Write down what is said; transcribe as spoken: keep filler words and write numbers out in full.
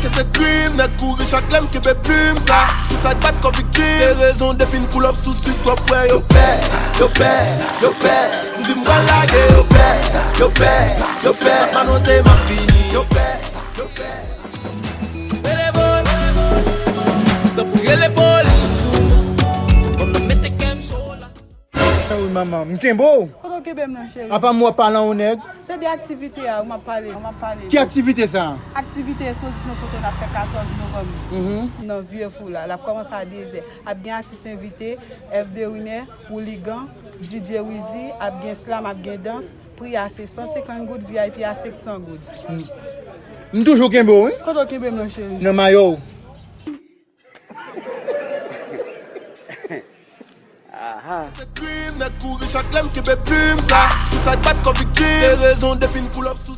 Ke se krim, nèg kouri chak lè m kenbe plim sa. Tout sa k bat kò viktim. Se rezon depi n pull up sou street w ap wè yo pè, yo pè, yo pè. M di m pral lage yo pè, yo pè, yo pè. M anonse m ap fini yo pè, yo pè. Rele polis, tanpri rele polis. Fò m nan mete kè m sou la. Wi manman, m kenbe w. Kote w kenbe m nan cheri? Apa m wè w pale an yon nèg. Se de aktivite a, ou m ap pale, ou m ap pale. Ki aktivite sa? Aktivite espozisyon foto n ap fè katòz novanm nan Vye Fou la. L ap kòmanse a dezè. Ap gen atis envite, F de Winner, Hooligan, Didier Wizi, ap gen slam, ap gen dans. Pri a se san senkant goud, V I P a senk san goud. M toujou kenbe w, wi. Kote w kenbe m nan cheri? Nan mayo w. Aha. Se krim, nèg kouri chak lè m kenbe plim sa. Tout sa k bat kò viktim. Se rezon depi n pull up sou